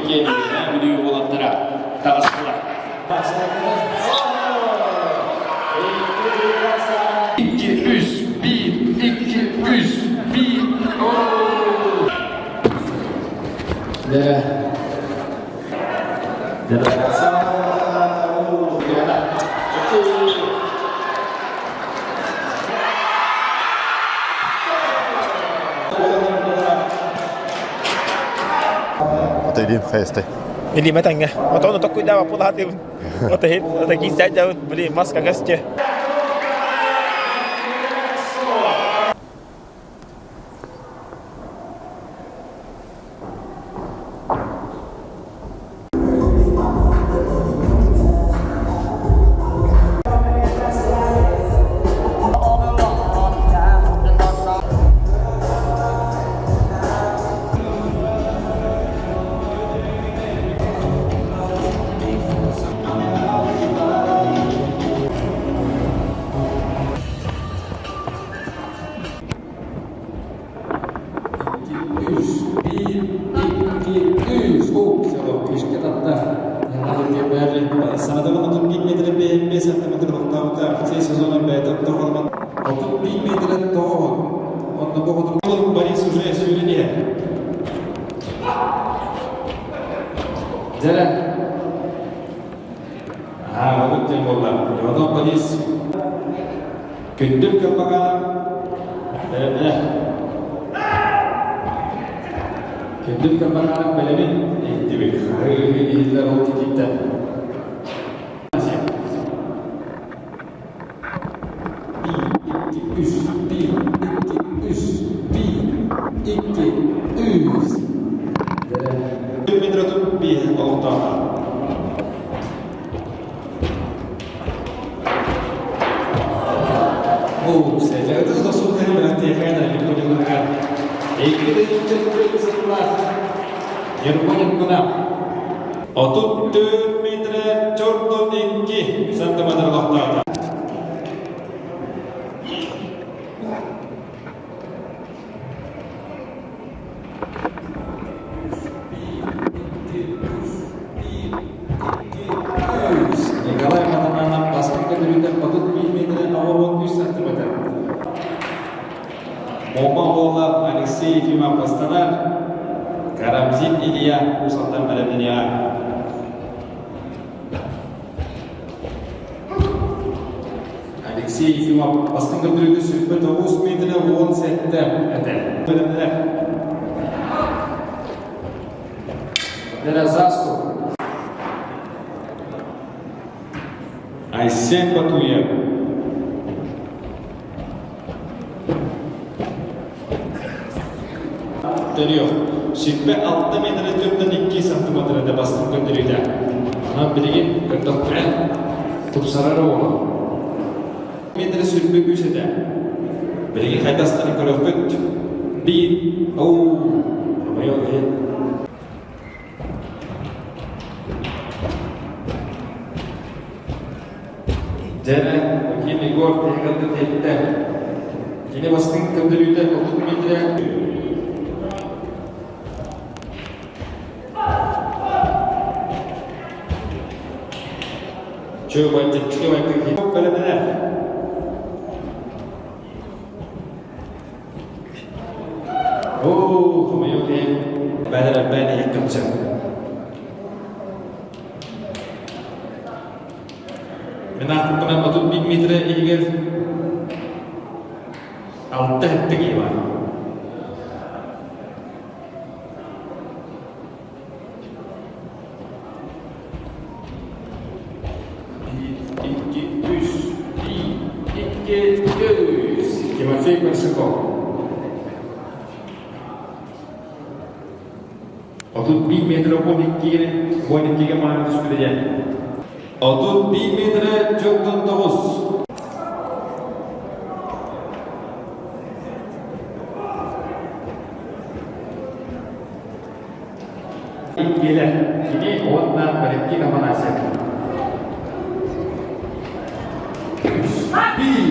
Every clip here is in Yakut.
Иккиэн Үөһээ Бүлүү уолаттара таҕыстылар. Икки, үс, биир, икки, үс, биир, Отелин хайыстай. Илиимэ тэҥҥэ. Отону токкуйдаабаппын аатыыбын. Отоһин, ото киистээн били мас кагас че. Үс, биир, икки, үс. Күүскэ татта. Санатабын 31 метр 5 сантиметр олохтообута. Алексей Сазонов бэйэтэ тоҕоломон 31 метр тоҕо. Онно боҕотур Борис уже сүүрэн иһэр. Дьэрэ. Аа, олук диэн буолла. Иванов Борис Күндүл Кырбагаанов бэлэмнэ. Күндүл Кырбагаанов бэлэмин иһиттибит. Хаһыы иһиллэр ол титииттэн. Биир, икки, үс, биир, икки, үс, биир, икки, үс. Метротун биэһэ олохтоох. 34 метрэ чордон икки сантиметр олохтоото. Николай Матананов бастакы көтөрүүтэ 31 метрэ 93 сантиметр. Мома уола Алексей Ефимов бастанар, Карамзин Илья Уус Алдан бэлэмнэниэҕэ. Алексей Ефимов бастыҥ көрдөрүүтэ 29 метрэ 17 этэ. Бэлэмнэнэр. Заслуг. Айсен Батуев. Төрүөх. Сүппэ 6 метрэ төрдөн 2 сантиметры бастыҥ көрдөрүүтэ. Онон билигин көрдөхпүнэ тупсарар оҕо. Метрэ сүрбэ үс этэ. Билигин хайдастарын көрөхпүт. Биир. Оу. Хомойуох иһин. Дьэрэ, Аким Егор тэһиҕэтэ тэттэ. Кини бастыҥ көрдөрүүтэ 30 метрэ. Чөбай чэпчэки байтык бэлэмнэнэр. Оо, хомойуох иһин, бэдэр элбээн иһиттим Мин аахпыппынан 31 метрэ иһигэр алта сэттэ киһи баар. Биир, икки, үс, биир, икки, үс. Тимофей Большаков. 31 метр 12 12-ге мааны түспүтэ диэн. 31 метрэ 49. Иккиэлэр. Кини уонна Валентин Афанасьев. Биир,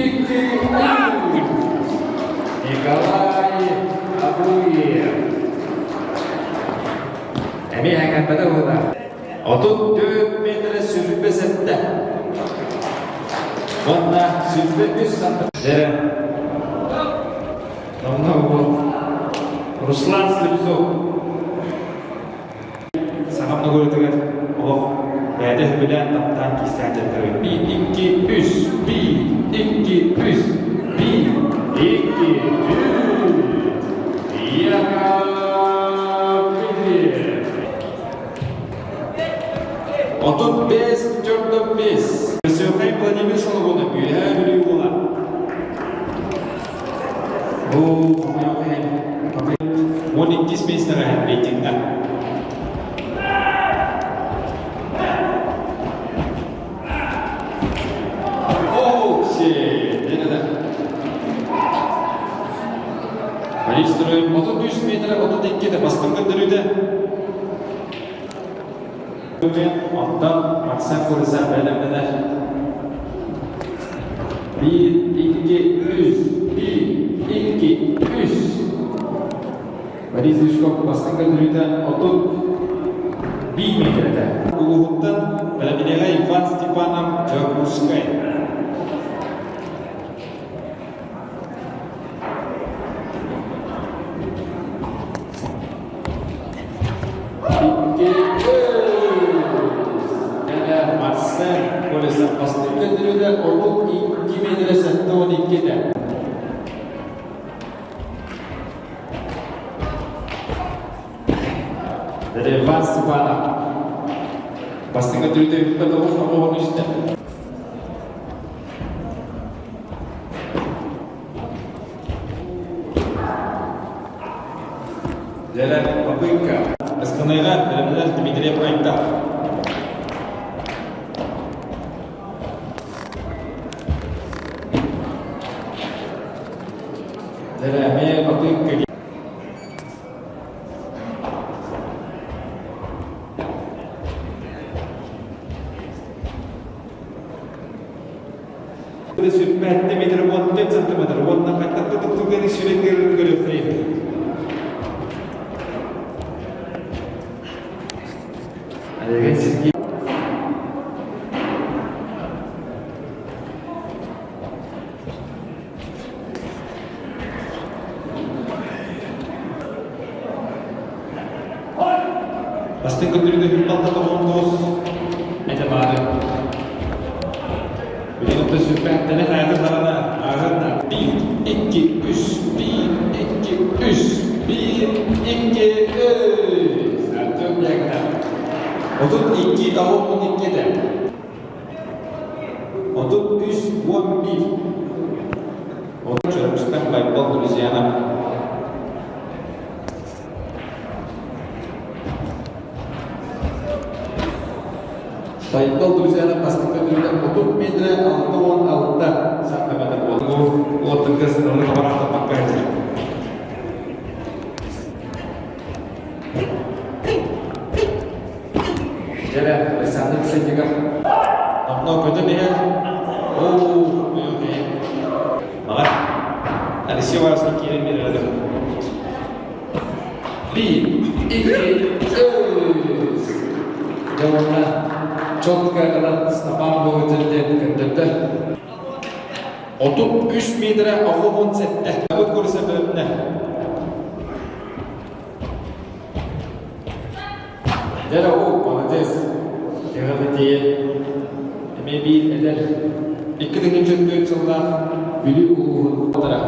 икки, үс. Николай Абуев. Эмиэ эҥэрбэтэ быһыылаах. 34 метрэ 27. Уонна 23 сантиметр. Дьэ, онно уол Руслан Слепцов Сахам норуотугар олох бэйэтэ сөбүлээн таптаан киистээн дьарыктанар. Биир, икки, үс, биир, икки, үс, биир, икки, үс. Яков Дмитриев. 35, 45. Высокай Владимир Шологонов, Үөһээ Бүлүү уола. Оо, хомойуох иһин, 12 миэстэҕэ рейтиҥҥэ. Полистроев 33 метр 32 де бастыҥ көрдөрүүтэ. Онтон Максим Курса бэлэмнэнэр. Биир, икки, үс, биир, икки, үс. Борис Лужков бастыҥ көрдөрүүтэ 31 метрэтэ. Улууһуттан бэлэмнэҕэ Иван Степанов Дьокуускай. Икки Марсен Колесов бастыҥ көрдөрүүтэ 32 метрэ 72 этэ. Иван Степанов бастыҥ көрдөрүүтэ 9 оҕону истэ. Дьэрэ попытка. Ыстаныыга бэлэмнэнэр Дмитриев айда. Дьэрэ эмиэ попытка. Сүппэттэ метр 14 сантиметр уонна хаттакка туктуганы сүрэн көрөрүн көрүөхтэрин. Олег Сергей Бастыҥ көрдөрүүгэ Хүрбалта тоҕус этэ баары. Билигин оттон сүппэттэнэ хайатын даҕаны ааһын биир, икки, үс, биир, икки, үс, биир, икки, үс. Артем Дьяконов. 32 92 этэ. 33 11. Отут Чөрөмүстэн Байбал Друзьянов. Байбал Друзьянов бастакы көрүүтэ 30 метрэ 66 сантиметр буолла. Уоттарга сыналы хабараахтаппакка сылдьар. Дьэрэ, Александр Пшенников Онно көтөн иһэр. Оо, Маҕар Алексей Варовский киирэн биэрэр Биир, икки, үс. Дьэ уонна четко ылан Степан Богатырь диэн көрдөрдө. 33 метрэ 97. Бу курса бөлүннэ. Дьэ оо, молодец. Эҕэрдэтиэ. Эмиэ биир эдэр 2004 сыллаах Бүлүү улууһун уолаттара.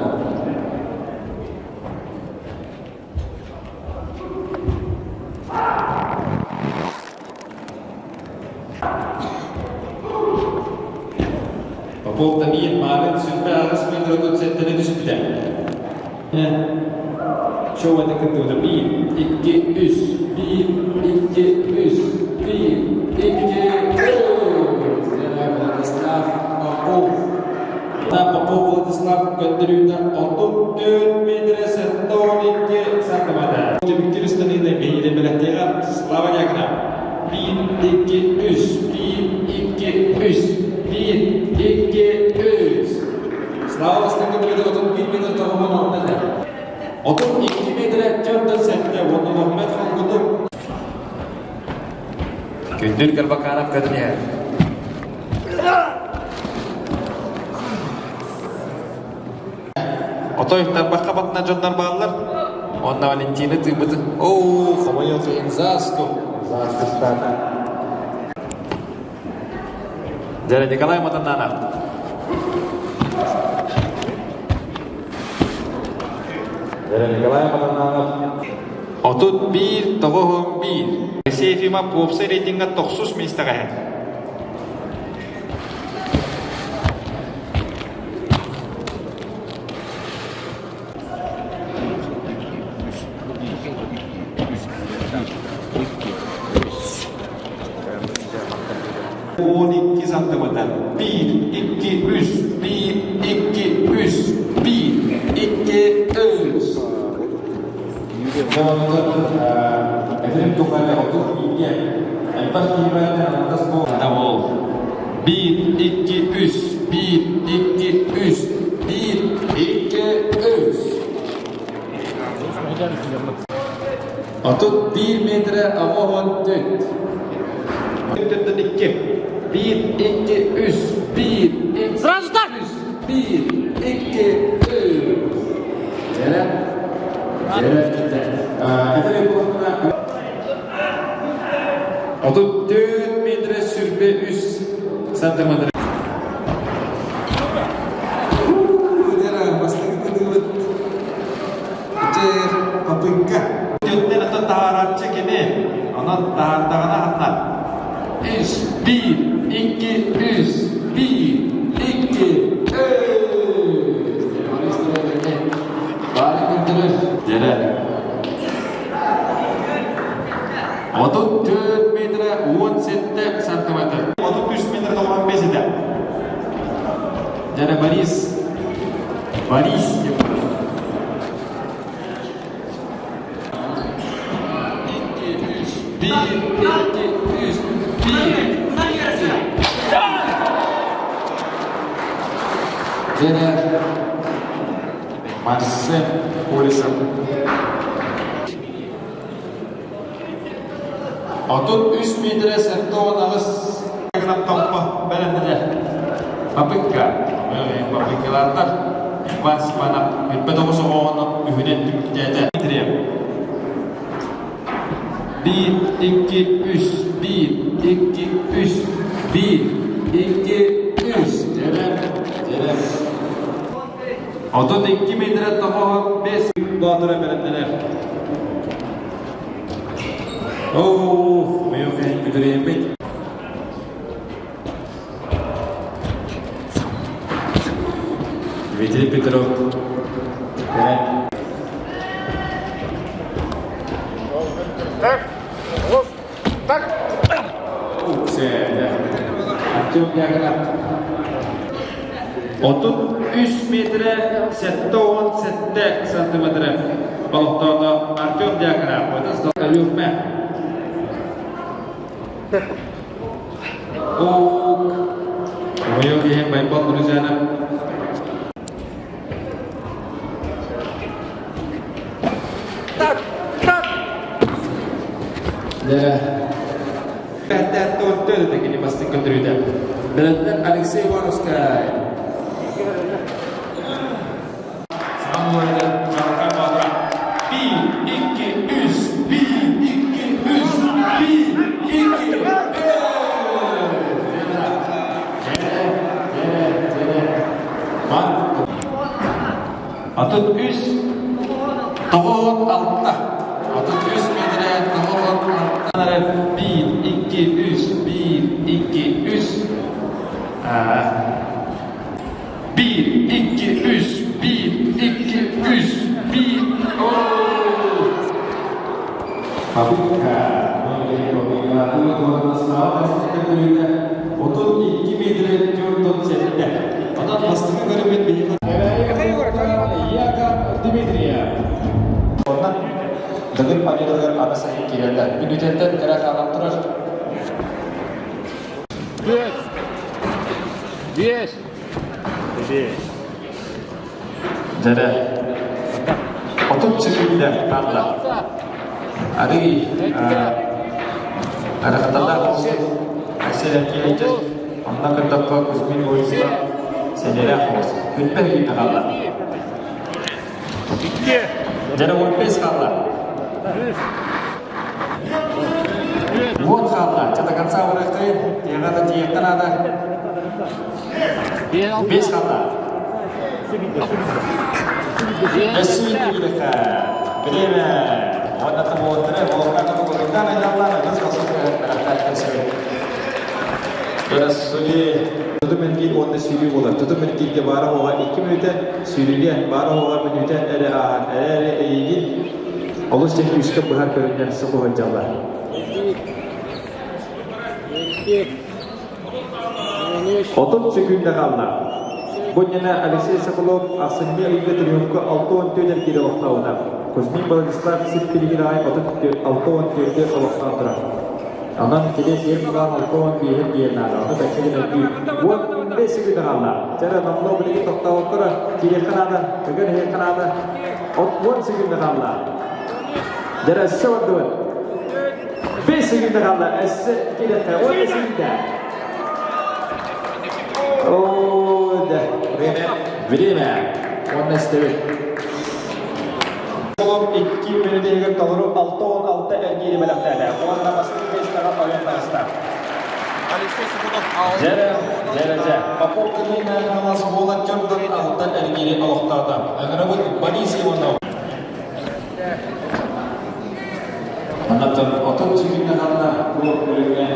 Попов Дамир маарын 28 метр 37 түспүтэ. Шоу кыттыбыта биир, икки, үс, биир, икки, үс, биир, икки, үс. Владислав Попов. Попов Владислав көрдөрүүтэ 34 метрэ 72 сантиметр. Түмүктүүр ыстаныыны биһиги бэлэхтиэҕэ Слава Дьяконов. Биир, икки, үс, биир, икки, үс, биир, икки, үс. Слава бастакы метр 31 метр тоҕуһун алта этэ. 32 метрэ 47 уонна Мохмед Холгутук. Күндүл Карбаканов көтөн иһэр. Отой тарбахха батына дьоннор бааллар. Онно Валентина тыыбытын. Оо, хомойуох иһин заасту. Заастыстаата. Дьэ, Николай Матаннанов. Дьэ, Николай Матаннанов. 31 91. Алексей Ефимов уопсай рейтингэ тохсус миэстэҕэ иһэр. 12 сантиметр. 1, 2, 3, 1, 2, 3, 1, 2, 3. Этэрим тухары 32 элбэх киһибэртэн аҥардас Давол. 1, 2, 3, 1, 2, 3, 1, 2, 3. 31 метрэ 84. 2. 1, 2, 3, 1, 2, Сразу так! 1, 2, 3. Дьэрэ. Дьэрэ. 34 метрэ 23 сантиметр. Дьэрэ, бастакы кытыыбыт Дьэ, попытка. Түттэн ата таһаарааччы кини. Онон таһаардаҕына ханна? Үс, биир, икки, үс, биир, икки, үс. Баары көрдөрөр. Дьэрэ. 34 метрэ 17 сантиметр. 33 метр 95 этэ. Дьэрэ Борис. Борис деп 2, 3, 1, 2, 3, 1. Дьэрэ Марсен Колесов. 33 метрэ 78 гынан томпо бэлэмнэнэр. Попытка. Попыткалаатар. Иван Степанов 29 оҕону үһүнэн түмүктээтэ. 1, 2, 3, 1, 2, 3, 1, 2, 3. Дьэрэ, дьэрэ. 32 метрэ тоҕоһо 5 боотура бэлэмнэнэр. Оо, мойуох иһин бүтүрүйэммит. Дмитрий Петров. Так, так. Артем Дьяконов. 33 метрэ 77 сантиметрэ олохтоото Артем Дьяконов. Отыз Алюрме. Ок. Мойок иһин Байбал Друзьянов. Так, так. Дьэ, Пэттээттэ кини бастык көрдөрүүтэ. Бэлэттэн Алексей Ивановскай. Самуэль Чалкай Баатыра. Bir, iki, üç, bir, iki, üç, bir, iki, üç. 33 96. 33 метрэ 96 1, 2, 3, 1, 2, 3. 1, 2, 3, 1, 2, 3, 1. Попытка. 32 метрэ 47. Онон бастакы көрүммүт биһиэхэ Яков Дмитриев. Онон Дыгын победалар аны сайын киирэллэр. Мүнүүтэттэн кыра хаалан турар. Есть. Есть. Дьэрэ. 30 секундэ хаалла. Арый арахталлаах. соҕустук Айсен Евгеньевич онно көрдөххө Кузьмин Владислав сэнэрэ хоҕус. Күнпэ күүтэ хаалла. Дьэ, 15 хаалла. Вот хаалла. Чэ, до конца барыахтайын. Тиэҕэ да тиийиэххэ наада. Бес хаалла. Өссө киирэхэ. Время. Уонна тобуоттары, волоката тобуоттан айаллар, өс басып Тутум эргиир уонна сүүрүү буолар. Тутум эргииргэ баара уоҕа 2 мүнүүтэ, сүүрүүгэ баара уоҕа мүнүүтэ эрэ ааһар. Эрээри эйигин олус диэн күүскэ быһар көрүҥнэр сукуһулдьаллар. 30 секунда хаалла. Бу иннинэ Алексей Соколов ахсынньы ыйга Триумфка 64 эргиир олохтообута. Кузьмин Владислав сип-билигин аҕай 34 олохтоон турар. Онон кини сиэр муҥаан 65 диэн наада. Ону бэккэ гынардыы. 15 секунда хаалла. Чэрэ, номнуо билигин тохтообокко киириэххэ наада, тыгын иһиэххэ наада. 10 секунда хаалла. Дьэрэ, өссө бардыбыт. 5 секунда хаалла. Өссө киириэххэ. 10 секунда. О, да. Время. Время. Уонна истэбит. Солом икки мүнүүтүгэр толору 66 эргиири бэлэхтээтэ уонна бастакы миэстэҕэ ойон таҕыста. Алексей Соколов Дьэрэ, дьэрэ, дьэ. Попов Кымыйнаан Хаҥалас буолан дьондон алта эргиири олохтоото. Ыҥырабыт Борис Иванов. Оннуттан 30 секунда ханна бу көрүҥҥэ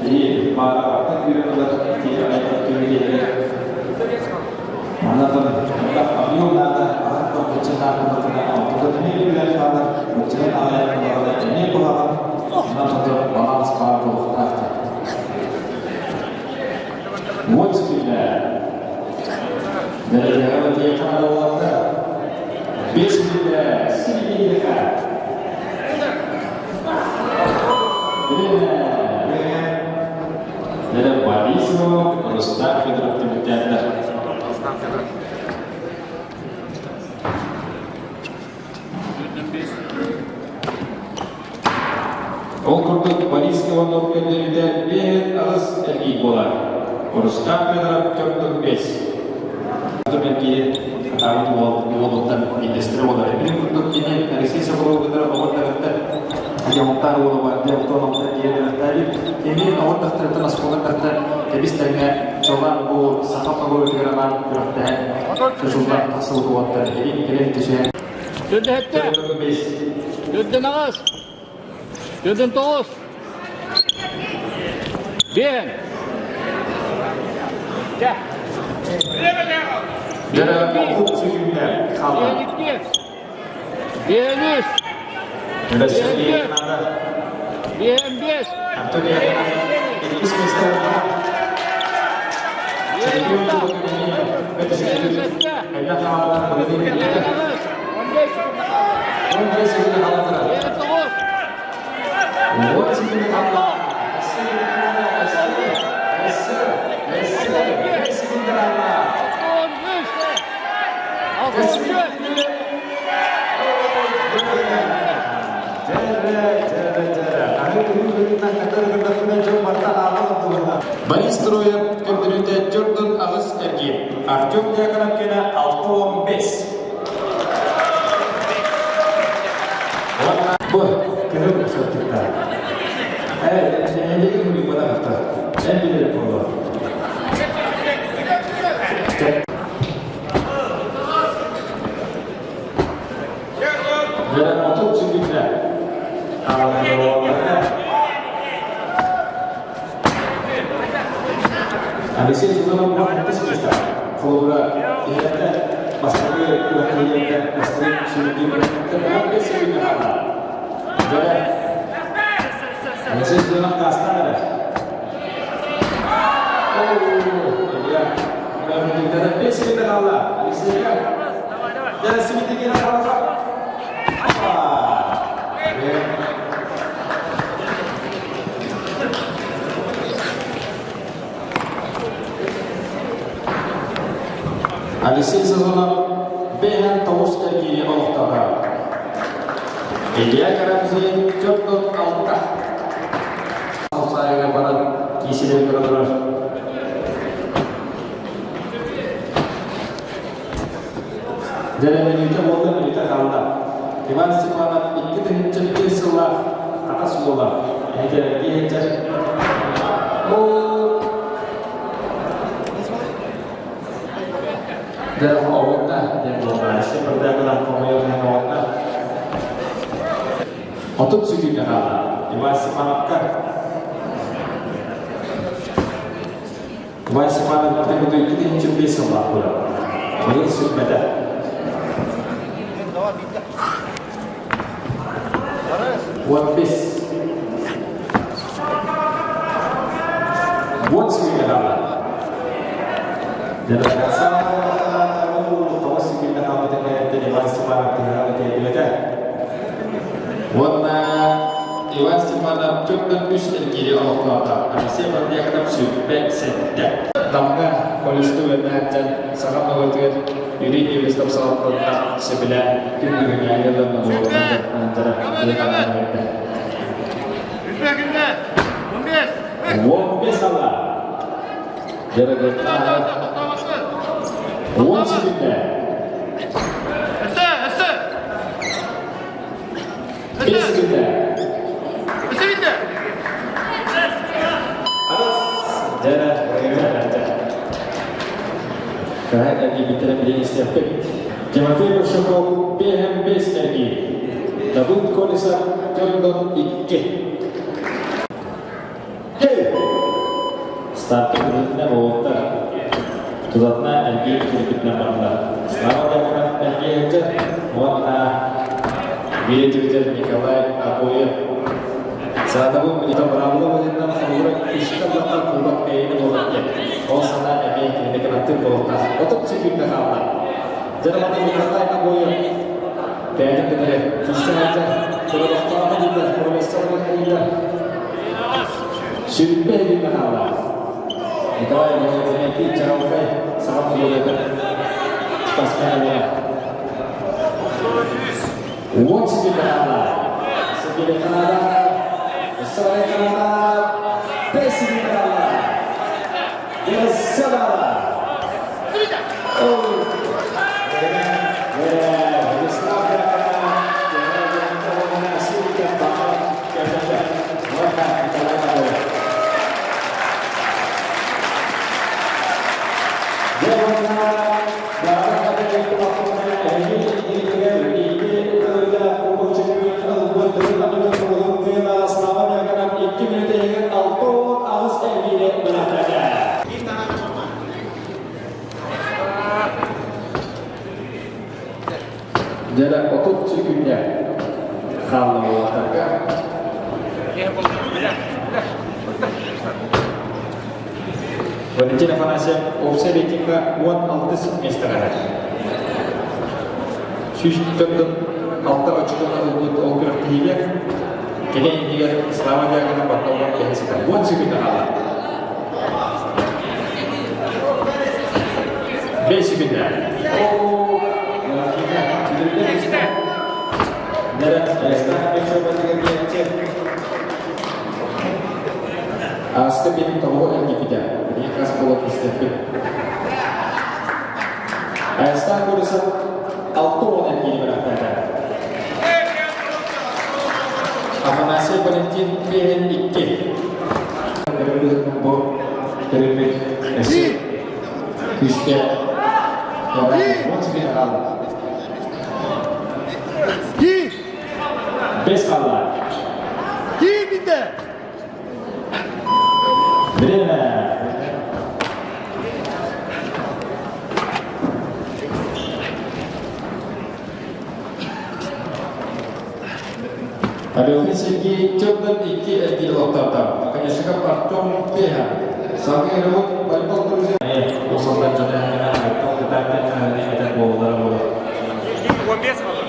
биһи баара күүрэн ылар ити айар түмүгэр Манатан объем наада, аһар быччатаах буоллахына, онтуга эмиэ үлэлээн хаалар, быччанан аҕайар буоллаҕына эмиэ куһаҕан, онон ото баланс баар буолуохтаах диэн. Вот секунда. Дәрежеҕэ бытыйахха наада буоллахта. 5 секунда. Сибиниэхэ. Время. Время. Дэрэ Борисова, Рустам Федоров түмүктээтилэр. Ол курдук Борис Иванов көрдөрүүтэ биэһин аҕыс эргий буолар. Рустам Федоров төрдүн бэс. Эргийи хатаабыт уолуттан биирдэстэрэ буолар. Эбини курдук кини Алексей Соколов кытары оҕор-дагыттар Дьоҥтар уола бар диэн оҕор диэн Кини оҕор дахтарыттан оскуола дахтар тэбис тэҥҥэ чолаан бу саха погодатыгар анаан күрэхтэһэн чочуллан тахсыбыт уолаттар илин кэлин түсүһэн Төрдүһэттэ. Төрдөн аҕыс. Төрдөн тоҕус. Биэн. Дьэ, 30 секунда хаалла. Биэн икки. Биэн үс. Россия надо. Биэн бес. Антон Иккис миэстэ Биэн алта. Биэн сэттэ. Биэн аҕыс. 15 секунда хаалла. Биэн тоҕус. 10 секунда хаалла. 5 секунда хаалла. 13. 64. Борис Троев көрдөрүүтэ төрдүн аҕыс эргиир. Артем Дьяконов кэнэ 6-15. Уонна бу кыһыл сырдыкта. Э, нэһилиэги муйбатах Эн билэр буолуо. Дьэ, 30 секунда. Алексей Зюганов ахтыс миэстэ. Холобура, иһэрдэ бастакы күрэхтэһиилэргэ бастакы сүүрдүү 15 секунда хаалла. Дьэ, Алексей Зюганов таастан эрэ. 5 секунда хаалла. Алексейга. Дьэ, симитигин хаалла. Алексей Сазонов бэйэн тоҕус эргиири олохтоото. Илья Карамзин 46. Салсайга баран. киирсилэр көрөлөр. Дьэрэмэнүүтэ буолла мүнүүтэ хаалла. Иван Степанов 2001 сыллаах Хатас уола эһэтэрэрдии сылдьар. Ол Дьэ, оҕунна диэн буолла. Алексей Бардакынан хомойор иһэн оҕунна. 30 секунда хаалла. Иван Степановка. Иван Степанов 2005 сыллаах буолар. Быйыл сүппэтэ. 15. 10 секунда хаалла. Уонна Иван Степанов төрдөн үс эргиири олохтоото. Алексей Бардиаков 27. Намҥа колледжка үөрэнээччи саха норуотугар Юрий Эверстов салалталаах сөбүлээн күн бүгүҥҥээҥи ыла норуотунан дьарыктанар дьарыктанар 15 сала Дьарыгыртаах 10 секунда. 5 секунда. Тимофей Большаков 5 эргии. Давыд Колесов 4-2. Старт үрдүнэ уолаттар тулатына эргиир киирбитинэн барда. Слава Дьяконов эргиэһиччэ уонна бириэтибитэр Николай Обоев. Саатабы билитэ быраабыла быһыытынан холобура үстэ ыллахха кубок эйиэнэ буолар диэн. Ол санаа эмиэ кинини кынаттыыр буолуохтаах. 30 секунда хаалла. Дьаралана Николай Обоев бэйэтин кытары киирсэн сылдьар. Куролохтооҕу дииллэр, куролесторга дииллэр. Сүүрбэ иһин хаалла. Николай Владимирович чаҕылхай саха норуотун спортсмена буолар. 10 секунда хаалла. Сергей Канада, Сергей Канада, 5 секунда хаалла. Красава! Дьэ, 30 секунда хаалла уолаттарга. Валентин Афанасьев уопсай рейтинга 16 миэстэҕэ. 146 очкону ылбыт ол күрэхтэһиигэ кини иннигэр Слава Дьяконов батталлан киһи сытар. 10 секунда хаалла. 5 секунда. Ааска бин тоҕо эргиппитэ. Билигин хас буолан истэппит. Айастаан Борисов 60 эргиини бырахтаата. Афанасий Валентин биэһин икки. Бу тэрилбит өссө күүстээх Бес қалла. Время. Алёхин Сергей төрдөн икки эргиир олохтоохтор. Наконечников Артем Пеха. Салгыы Рывок волейбол друзья. Ол сылдан дьоно Артем кытаатан этэн буолалара буолар.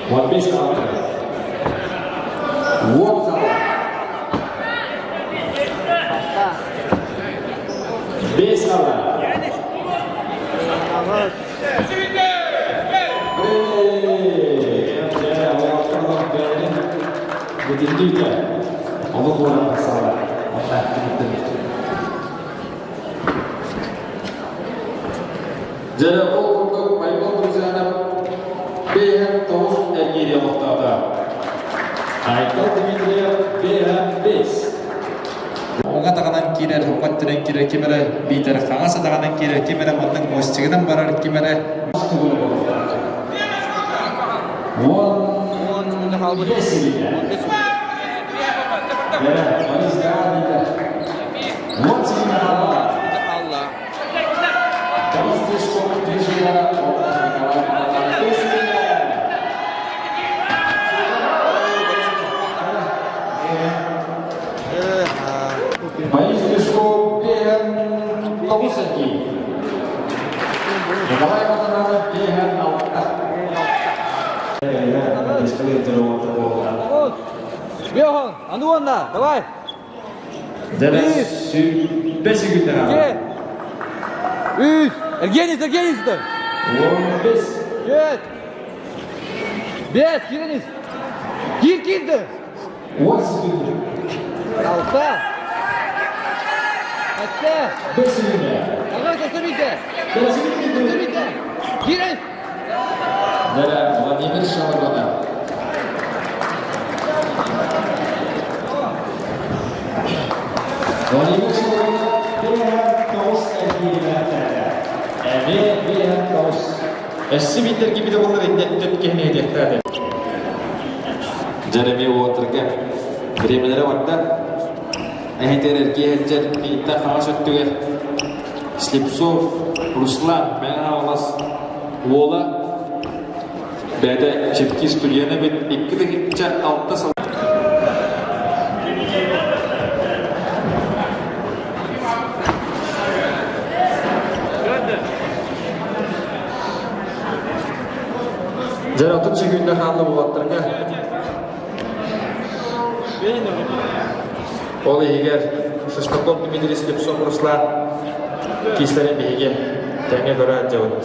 15 қалды. 10 қалды. 5 қалды. Бүтүннүүтэ ону буолан тахсаллар. Онно Дьэ, ол курдук Байбал Друзьянов бэйэһэн тоҕус эргиири олохтоото. Айтал Дмитриев бэйэһэн бэс. Уҥа атаҕынан киирэр, уҥа өттүнэн киирэр, ким эрэ биитэр хаҥас атаҕынан киирэр, ким эрэ маннык мостигынан барар, ким эрэ Уон 10 секунда хаалбыт. 5 илиитэ. 15 секунда. Дьэ, Борис Гааника. 10 секунда хаалла. Секунда хаалла. Борис Тишков движение Николай Матанов. 5 секунда. Борис Тишков бэйэн тоҕус эргий. Николай Матанов бэйэн алта. Бегон, а ну на, давай. Дьэ, сүүрбэ секунда. Ге. Үс. Евгений, Евгений сюда. 15. Кет. Бес, киринис. Кир, кирді. 10 секунда. Алта. Әтте. 5 секунда. Ага, көстөрбейді. 5 секунда. Көстөрбейді. Кирин. Дьэ, Владимир Шалагонов. Владимир Шалагонов бэйэһэн тоҕус эргииринээхтэрэ. Эмиэ бэйэһэн тоҕус. Өссө биирдэрги билэ буоллар иннеттэн киһини этиэхтээх Джереми Уотерга бириэмэлэрэ барда. Эһитэр эргиэһэччэр мииттэн хаҥас өттүгэр Слепцов Руслан Мэҥэ Хаҥалас уола бэйэтэ Чепки студена эбит 2006 сыл Дьэ, 30 секунда хаалла уолаттарга. Ол иһигэр Шестаков Дмитрий Слепцов Руслан киистэрин биһиги тэҥҥэ көрө сылдьабыт.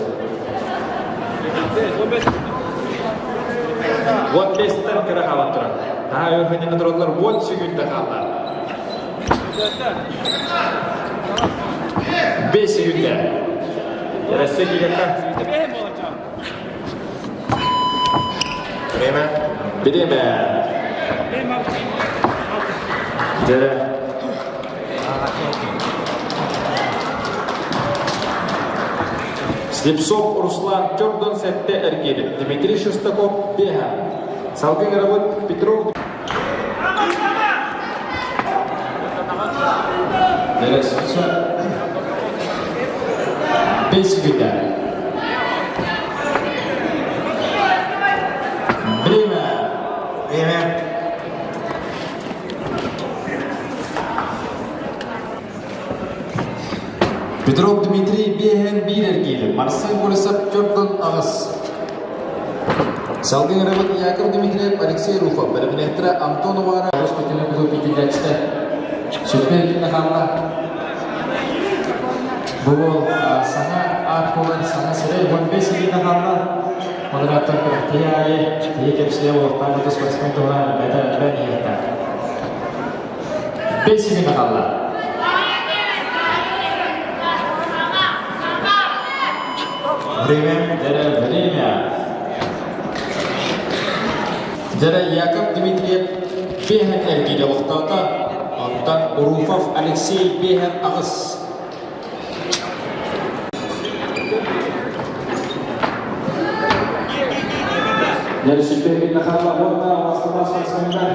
Вот бестен кыра хаалан турар. Наһаа өр хынньана тураллар, вот секунда хаалла. 5 секунда. Россия киирекка. Время. Время. Дьэ. Слепцов Руслан Чордон сэттэ эргиирин, Дмитрий Шестаков биэһэ. Салгын ырабыт Петров Дәресінші 5 секунда. Время. Время. Петров Дмитрий биэһэн биир эргиир, Марсен Борисов төрдөн аҕыс. Салгын ырабыт Яков Дмитриев, Алексей Руфов, бэлэмнээхтэрэ Антон Уваров, спортивный клуб иитиллээччитэ Сүрбэ Ирина хаалла. Бу саҥа аат буолан саҥа сирэй 15 Ирина хаалла. Модератор күрэхтэһии аайы киһи кэпсиэ уолаттаах спортсмен туһунан бэйэтэ элбээн иһиэхтээх. 5 Ирина хаалла. Время. Дьэ, время. Дьэ, Яков Дмитриев биэһэн эргиирэ олохтоото. Оттон Руфов Алексей биэһэн аҕыс. Дьэ, Нахалла уонна Москва спортсменнар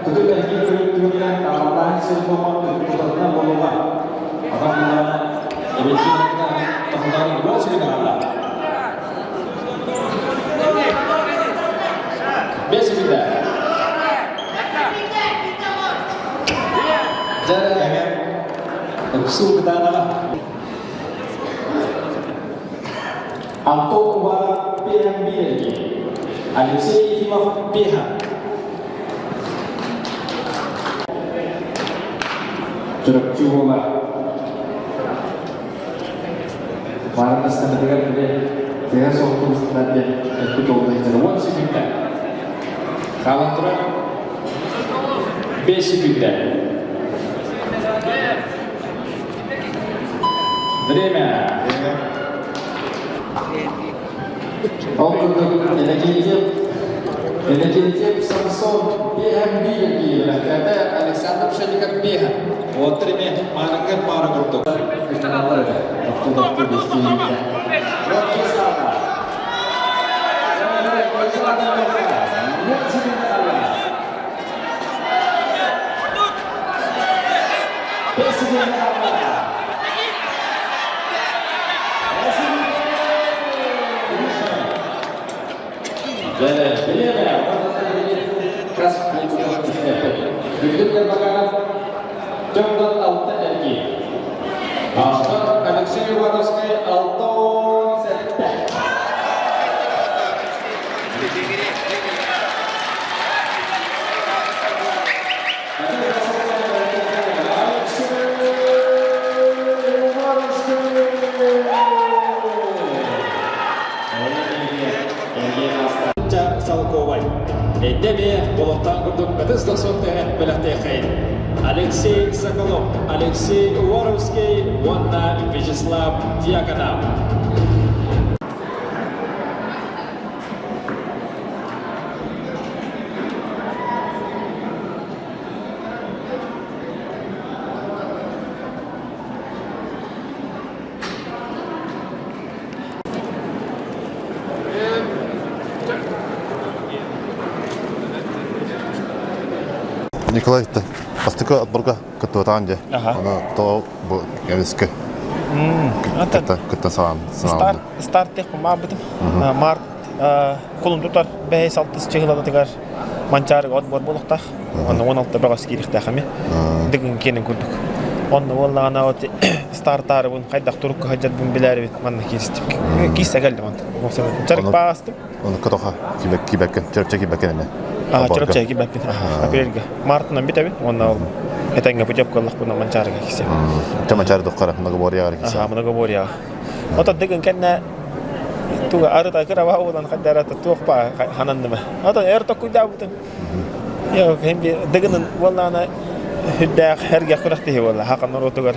тутул эргиир көрүттүгүнэн таалалааһын сир буолан тутатына буолуоҕа. Онон буллаҕына эбэтин тоһутаарын уон сүгүн аҕалла. 5 секунда. Дьэ, ыксуу кытаанаҕа. Антон Уваров биэһэн биир эргиир. Алексей Ефимов биэһэн. Чурапчы уола Баарын ыстамытыгар били тыа суохтун ыстанар диэн эппит уолга иһитэр 10 секунда. Хаалан турар 5 секунда. Время. Время. Ол курдук Иннокентьев Иннокентьев Самсон BMB киирбэхтээтэ Александр Пшенников биэһэ. Уоттар эмиэ маарыҥҥа паара курдук. Алексей Ивановскай 67. Салковай. Эддеме болоттан курдук кытыс дохсун тэһэн бэлэхтиэххэйин. Алексей Соколов, Алексей Уваровский уонна Вячеслав Дьяконов. Николай бастакы отборга кыттыбатаҕын дьэ. Аны то бу эмискэ кытта саҕан Старт старт маабытым. Март кулун тутар бэһис алтыс чыһылатыгар Манчаарыга отбор буолуохтаах. Онно 16 бөҕөс киириэхтээх эми. Дыгын киэнин курдук. Онно буоллаҕына вот стартаарыбын хайдах турукка сылдьарбын билээрибит манна кииристим. Кииссе кэллим онтон. Чарык паастым. Оны котоха кибеккен, чөрчө кибеккен эме. Чөрчө кибеккен. Апрельге. Мартынан бүтэбин. Онно ол этеңге путевка ыллахпына Манчаарыга кисем. Ча Манчаары дохкара многоборьяга кисем. Аха, многоборьяга. Ото дыгын кэннэ туга арыта кыраба уолан хаддарата туох ба хананныма. Ото эр токуйдаабытым. Йо, хем би дыгынын уоллаана хүддээх хэргэ күрэхтэһи буолла. Хака норуотугар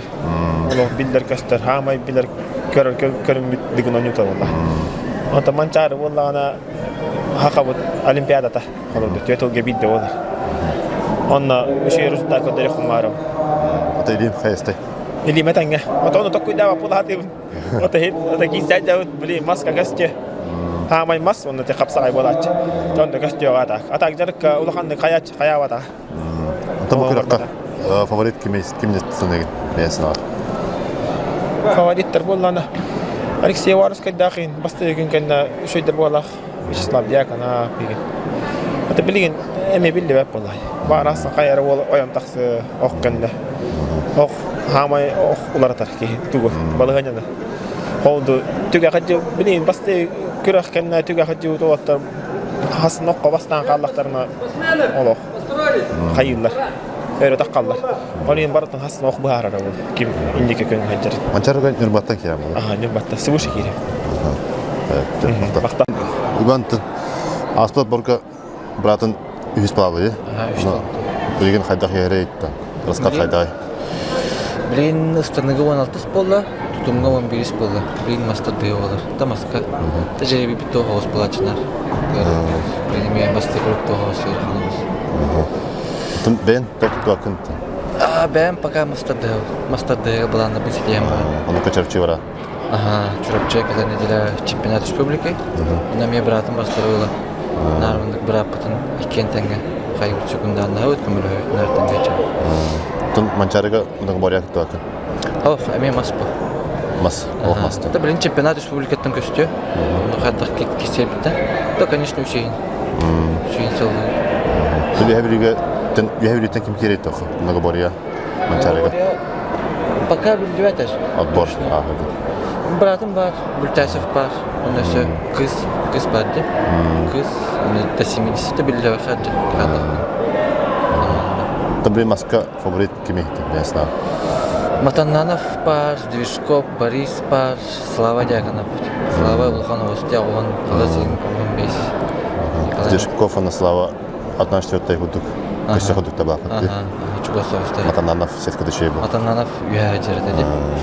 олох биллэр көстөр, хаамай билэр көрөр көрүммүт дыгын оонньуута буолла. Ото Манчаары буоллаҕына хакабыт олимпиадата холобур түөрт ылга биирдэ буолар. Онно үчүгэй результат көрдөрүөх хумаарым. Ото илиим хайыстай. Илиимэ тэҥҥэ. Ото ону токкуйдаабаппын улаатыыбын. Ото иһин, ото киистээн блин, маска көстүө. Хаамай мас, онно те хапсаҕай буолааччы. Онно көстүөҕэ атаак. Атаак дьарыкка улаханнык хайааччы хайаабата. Ото бу күрэххэ фаворит ким ким саныгын бэйэн санаҕар? Фавориттар буоллаана Алексей Уваровскайдаах иһин бастакы күн кэннэ үчүгэйдэр буолаах Вячеслав Дьяконов билигин. Ата билигин эмиэ биллибэт буолла. Баарасан хайа эрэ уол ойон тахсы ох кэннэ. Ох хаамай ох уларытар киһи тугу балаһыанньаны. Холду түгэхэ билигин бастыы күрэх кэннэ түгэхэ дьиут уолаттар хас ноххо бастаан хааллахтарына олох хайыыллар. Өрө таххаллар. Ол иһин барытын хас ох быһаарара ол ким инники күн сылдьар. Манчарыга Ньурбаттан киирэн буолар. Аха, Ньурбаттан свыше киирэн. Махта. Иван ааспыт борга братын үһүс балабы. Билигин хайдах иһэрэй Расклад хайдай? Билигин ыстаныга 16 буолла, тутумга 11 буолла. Билигин мастар тыа буолар. Та маска. Та жереби бит тоҕус булааччынар. Билигин мен бастакы круг тоҕус ханалыс. Бэйэн токтуакын? Бэйэм пока мастардыга мастардыга былаанна биситиэм бар. Ону Чурапчы бара? Ага, Чурапчы кэлэн неделя чемпионат республики. Онно эмиэ быраатым бастары ыла. Наармындык бырааппытын иккиэн тэҥҥэ хайгыччы күндааннаабыт көмөлөһөбүт наар тэҥҥэ дьон. Тун Манчарыга многоборья кыттыбаккын? Ох, эмиэ мас бу. Мас, олох маста. Да, блин, чемпионат республикаттан көстүө. Ону хайдах кисиэбиттэн. Да, конечно, үчүгэй. Үчүгэй сыллыы. Үһэ билигэ үһэ билиттэн ким киирэй тоху многоборья Манчарыга? Пока биллибэт Отбор. Братым бар, Бультасев бар. Онно өссө кыс, кыс бар дии. Кыс, до 70 биллибэт хадды. Табри маска фаворит кими я знаю. Матаннанов бар, Движков, Борис бар, Слава Дьяконов. Слава Улаханов, он 15. Движков, она Слава 1-4 курдук. Көстө курдук табааппыт. Матананов сетка дөчөй был. Матананов үһэ дьэрэтэ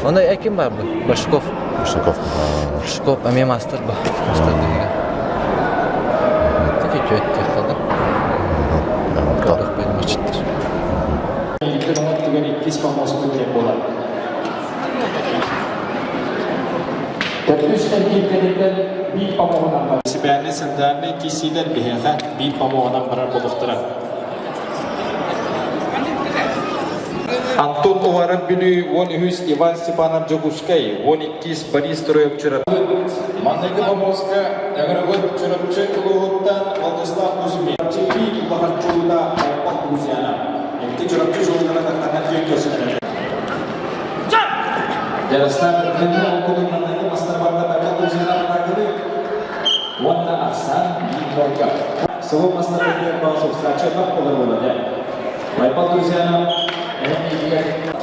Оны ким бар бу? Большаков. Большаков. Большаков, а мен мастер ба. Мастер деген. Үтүөттэх хала. Көрдөхпүн мачыттар. Икки түгэн иккис помостун диэн буолар. Төрдүс эргиирдэриттэн биир помоҕунан бар. Сибээнэ центральнай киисиилэр биһиэхэ биир помоҕунан барар буолуохтара. Антон Уваров Бүлүү, 13 Иван Степанов Дьокуускай, 12 Борис Троев Чурапчы. Манныгы помоска Ыҥырыбыт Чурапчы улууһуттан Владислав Кузьмин. Чипи улахан чулуута Алпах Лузиана. Икки Чурапчы жолдара тахтана күөн көрсүнэр. Ярослав Эрдэнэ ол курдук манныгы мастарбарда Байкал Лузиана атакылы уонна Арсан Биннорга. Сылы мастарбарга баас встреча бах болар болады. Байбал Лузиана эһэн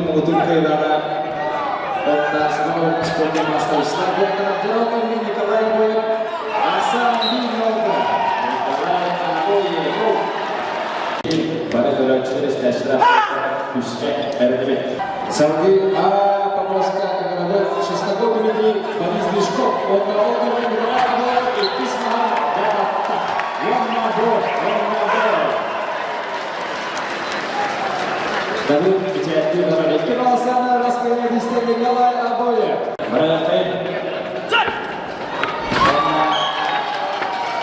Муҥутун кыайдаҕа уонна саҥа спорт маастарыстар Николай Боев, Асан Биннорга, Николай Абоев. Бары көрөөччүлэр истээччилэр күүскэ эрэнэбит. Салгыы А помостка ыҥырабыт Шестаков Дмитрий Борис Дышков уонна ол кэмҥэ Николай Абоев иккис маһа дьаһатта. Уонна бор, уонна бор. Давид Печатный Икки баласаны раскрылись Николай Абоев. Барыахтайын.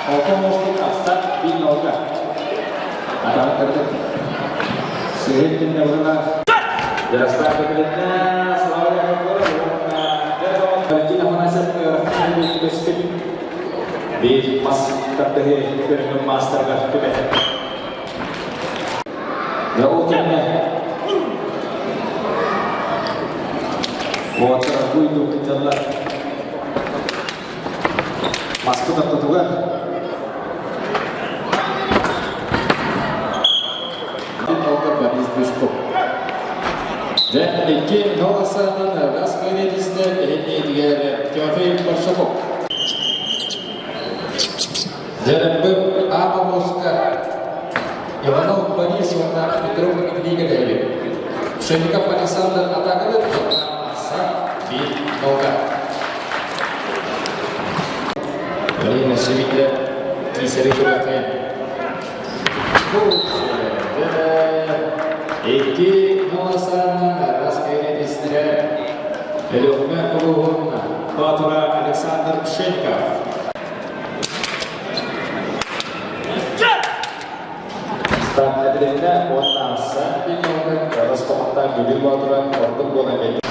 Алтан мостук ахсан бин нолга. Атаҕын кырдык. Сыһын кинне Ярослав Петрина, Слава Яковлева, Валентин Афанасьев түбэспит. Биир мас тардыһы көрүҥүн маастарыгар түбэһэр. Дьэ ол кэмҥэ уолаттар буйдук кытталлар. Маспыт ортотугар Борис Душков. Дьэ, икки нол ахсаанынан газ кыайыытистэ эһинниитигэр Тимофей Паршаков. Дьэрэмбып Аапа Иванов Борис уонна Петров Дмитрий кэлээбит. Пшенников Александр атаакалыыр ахсан биир нолга. Марина Шевитле киисэри көрөккө. Икки ноласаанан раскайнетистре Өлүөхүмэ улууһун Баатыра Александр Пшенников. Стан этилиннэ уонна Сан Пиньоҥҥа кыаҕас хомохтоох Бүлүү Боотура ордук буолан кэлбит.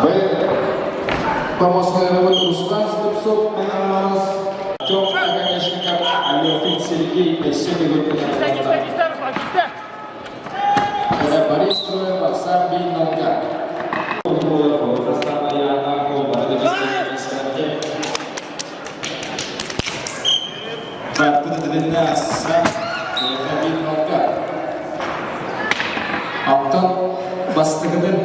Б. Помоскайрабыт Руслан Слепцов Аҥарас Артем Оконешников, Алёхин Сергей өссө төгүл Борис Троев, Оксан Бейнолга. Алтан бастыгынын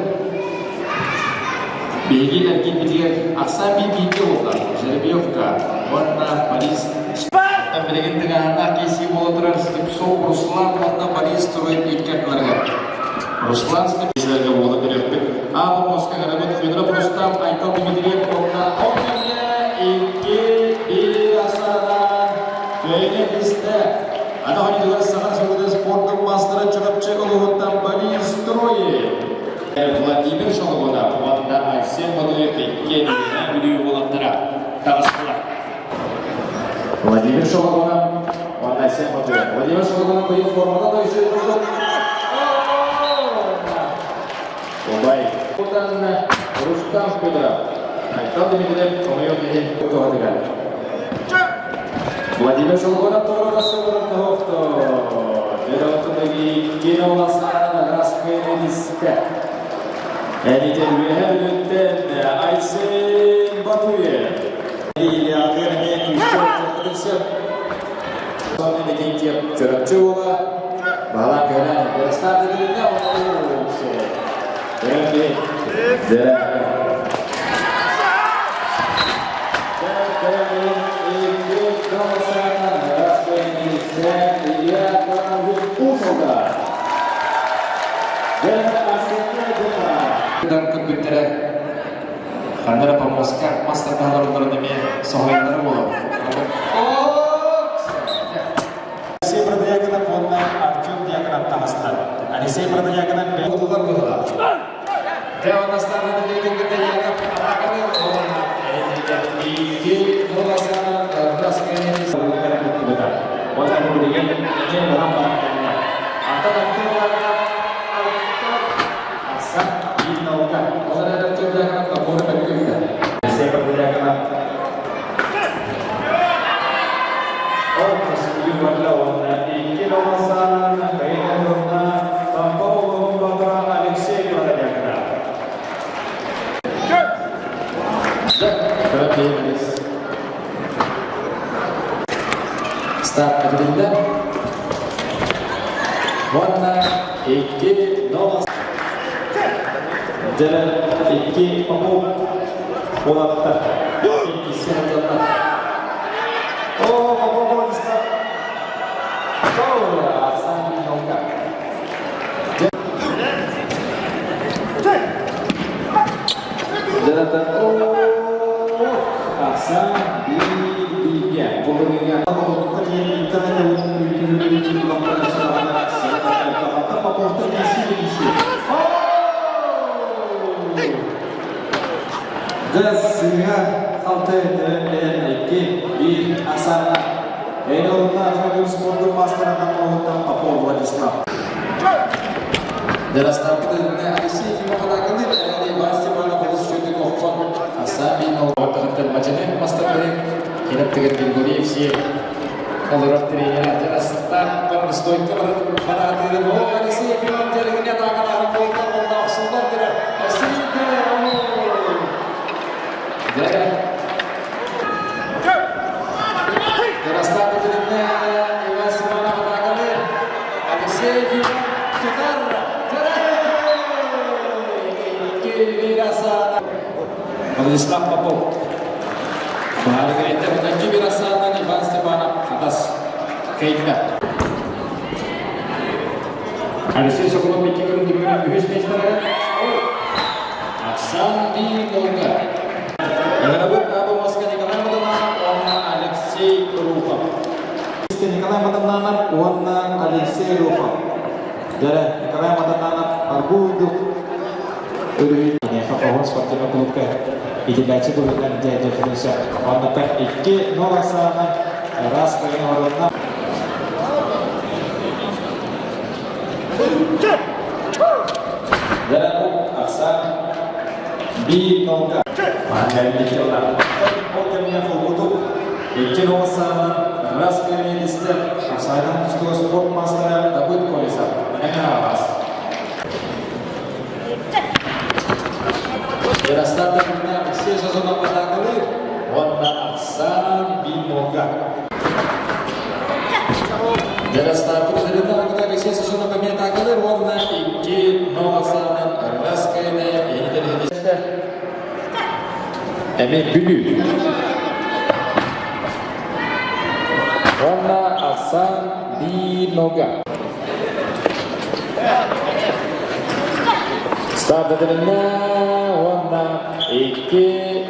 биһиги эргиммитигэр ахсаан биир бииргэ буолла Жеребьевка уонна Борис билигин тыҥааһыннаах киирсии буола турар Слепцов Руслан уонна Борис Троев икки ардыларыгар. Руслан Слепцовга буола көрүөхпүт. Аапа муоска гарабыт Федоров Рустам, Айтал Дмитриев уонна ол кэмҥэ икки биир ахсаанынан Кыайыыны истэ. Аны хонитыгар саҥа сылгы спордун маастара Чурапчы улууһуттан Борис Троев. Владимир Шолобонов уонна Айсен Бодуев иккиэн Үөһээ Бүлүү уолаттара таҕыстылар. Владимир Шолобонов уонна Айсен Бодуев. Владимир Шолобонов быйыл формата да үчүгэй курдук. Убай. Рустам Федоров. Айтал Дмитриев хомойуох иһин туһатыгар. Владимир Шолгонов тоҕо сылырын тоһохто. Дьэ, киноласаанан раскыйнанистэ. Әнитер үөһэ Бүлүүттэн Айсен Батуев. Ильяҕын эмиэ күүстээх сөп. Сонун Викентьев Чурапчы уола Баһылаан Көһөлөөн Ярослав Дедилинэ Дан көрбүттэрэ. Ханна эрэ помостка мас тардаһаларыларын эмиэ соһуйаллара буолуо. Алексей Протодьяконов уонна Артем Дьяконов таҕыстар. Алексей Протодьяконов бэйэ быһылаах. Дьэ, онно стартаны кытта Яков атааканы уонна икки Ноласана Уонна билигин эмиэ баһан баран кэллэ. Антон Артем Дьяконов Асан биир наука. Ол эрэн Артем Дьяконов наборы бөккүттэ. Алексей Протодьяконов Ол уонна икки Ноласана Каина Тампа улууһун батыра Алексей Протодьяконов. Старт этилиннэ. Уонна икки Нолас Дьэ, икки омук уолаттар. Иккиси хатыланна. О, Попов Владислав. Арсений Нолга. Дьэ, Арсан биир-бииргэ. Бу көрүҥҥэ Сыыһа халты икки биир Асана Эйнолунна Автомобиль спордун маастарынан оҥоһуттан Попов Владислав. Дьарастаабыт Алексей Тимоханаканы Иван Степанов олус үчүгдүк оххон Асами Нолготыгыттан мадьыны мастардырын Кенеттигер Григорьев си олорор тренера Дьарастаах бар стойка бараатыырын о Алексей Ефимов дьарыгыня таакалаһын буолта онно охсуллар көрөр Дьарастаах Иван Степанов атаакалыыр Алексей Ефимов тутар Владислав Попов. Баарыгайта Владимир Асанан Иван Степанов Хатас. Кейтна. Алексей Соколов икки көрүҥ түмүгүнэн үһүс миэстэлэрэ. Оксан Долга. Ыҥырабыт Аба Моска Николай Мадонанов уонна Алексей Руфов. Николай Мадонанов уонна Алексей Руфов. Дьэрэ, Николай Мадонанов аргуу өрүһүн киниэхэ Хоһун спортивнай клубка итиллээччи быһыытынан дьэ Оннуттан икки нол ахсаана раз кыайын оҥорунна. Дьэ, ахсаан биир нолга. Ол кэмҥэ холкутук икки нол ахсаанынан раз кыайын истэ Хапсаайдан тустууга спорт маастара Давыд Колесов. Мэҥэ Хаҥалас. Ярослав Алексей Сазонов атаакалыыр уонна Оксан Бимога. Ярослав Алексей Сазонов эмиэ атаакалыыр уонна икки нол ахсаанынан раз кыайны Эмиэ Бүлүү. Уонна Оксан Бимога. Старт уонна икки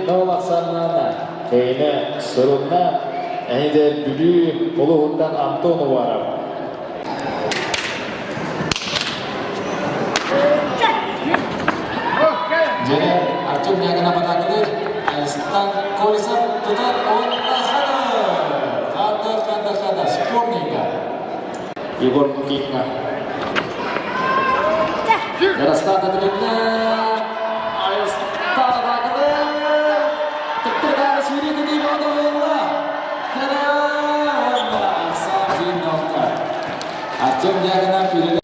нол ахсааннаана кыайыны сурунна эһиде Бүлүү улууһуттан Антон Уваров. Дьэ, Артем Дьяконов атаакалыыр, Айстан Колесов тутар уонна хада! Хада, хада, хада, спорненько. Егор Лукинна. Ярослав Катерина, Айстан атаакалыыр, Тыктырдаары сүүрүүтүн Ивановна, Артем Дьяконов үлэлэр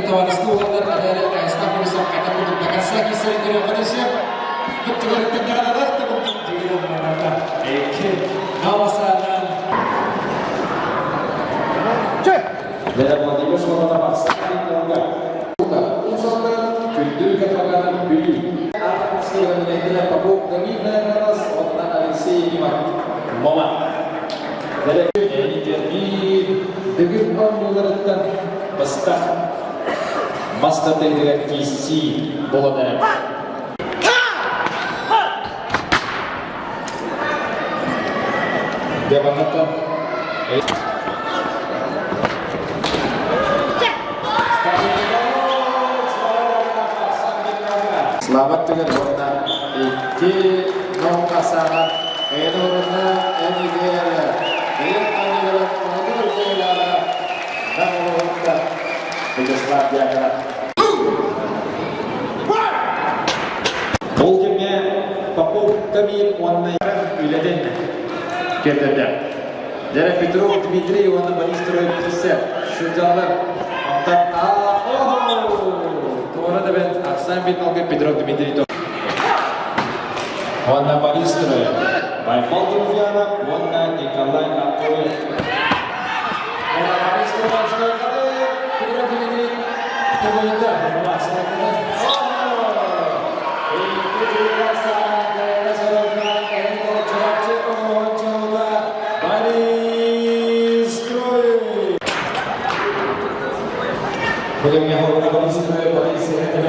табаарыстыы уоллар эрээри Айстан Колесов хайдах курдук до конца киирсэрин көрүөххэ сөп. Владимир Солонов Күндү Катмаканов Бүлүү. Попов Давид уонна Алексей Ефимов Мома. Дыгын оонньууларыттан бастах мастардайдыгар киирсии буолан эрэр. Дьабанаттан Слава түгэн уонна икки нолга саҕа эн орунна эн игэр бэйэм анньыгар муҥутуур кыайыылааҕа Нам улууһуттан Вячеслав Дьяконов. Ол кэмҥэ Попов Камил уонна үлэтин көрдөрдө. Дьэрэ Петров Дмитрий уонна Борис Троев киирсэ сылдьаллар. Онтон Туора да бэрт Арсен Битнолга Петров Дмитрий уонна Борис Троев, Байбал Друзьянов уонна Николай Анатольев. Уонна Борис Троев Петров Дмитрий Төгүлүндэ. Бүгүҥҥэ холобура Борис Троев, Борис Сергеевич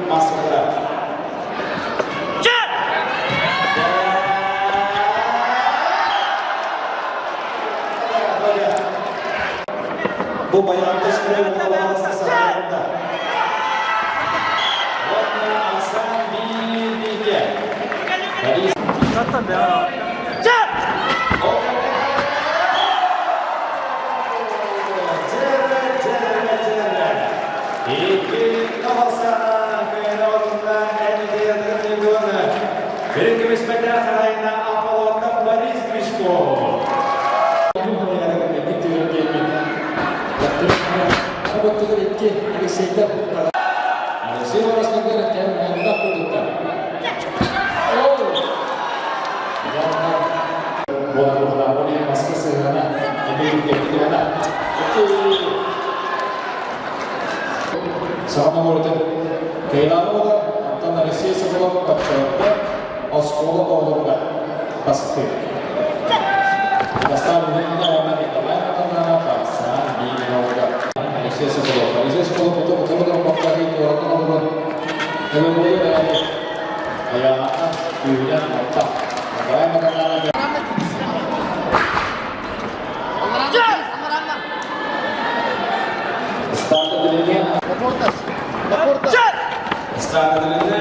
Маскалара. Бу байаанта сүрэ уолалаах саҕаланна. Уонна Асан Биирдике. Борис. Бирин харайына Аполлоттан Борис Гришко. Алексей Ворошнагар кэм элбэх курдуктар. Буолар буолар, ол иһин маска сыһыана эмиэ түргэнник ылана. Саха норуотун кыайыылааҕа буолар, онтон Алексей Соколов оччолорго оскуола оҕолоругар бастыыр. Бастаан уһунна уонна Николай Матананов ахсаан биир оҕолорго. Алексей Соколов. Алексей Соколов утары баттаһыы туоратан олорон эбэ буолуо эрээри айаҕа күүһүнэн атта. Николай Матананов Старт билинэ. Старт билинэ.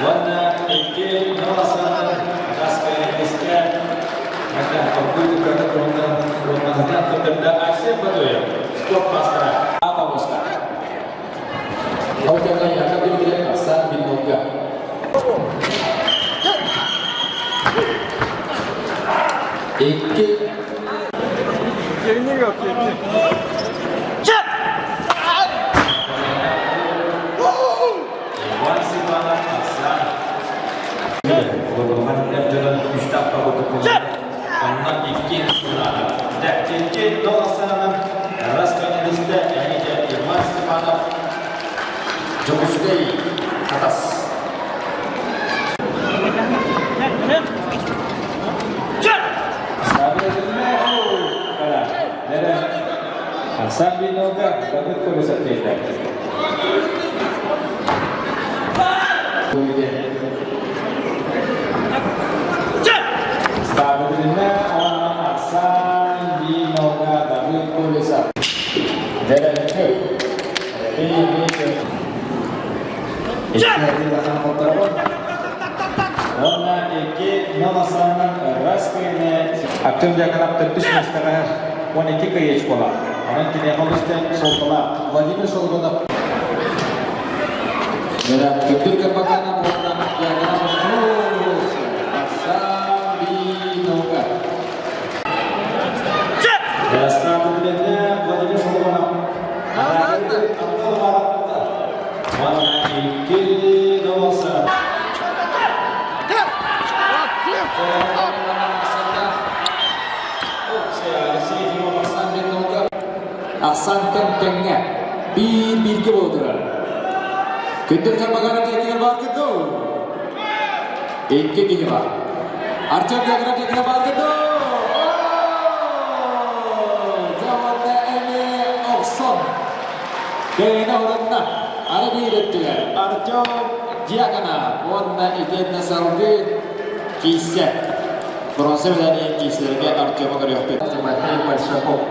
Уонна икки ноласанан Гаспаринискэ Когда толкуйду көрө турунан уоннаһынан көрдөрдө Арсен Батуев, спорт мастера, Апа Ол кэннэ Яков Дмитриев Арсен Биннолга. Икки Иван Степанов Арсен Лобурхан эр дьонун күүстээх погода Онно икки сынаада. Дьэ, икки долларынан Расканелисте Энике Иван Степанов Дьокуускай Хатас. Арсан Бинога Давид Колесов Ставилина Арсан Бинога Давид Колесов. Дәрәнкө. Уонна икки ноласанан Раскыны Артем Дьяконов төрдүс миэстэҕэ 12 кыйыч буолар. Онон киниэхэ олус суолталаах. Владимир Шолгунов. Көрдүр Капакана уонна Дьяконов Арсан Бинога. Асан тэҥ-тэҥҥэ биир бииргэ буола турар. Күндүл Кармагана диэкигэр бааргыт дуу? Икки киһи бар. Артем Дьяконов диэкигэр бааргыт дуу? Дьэ уонна эмиэ охсон. Кыайыыны оһорунна. Ары биир өттүгэр Артем Дьяконов уонна итиэннэ салгыы киирсэр. Бронза медаль киирсэлэргэ Артема көрүөхпүт. Тимофей Большаков.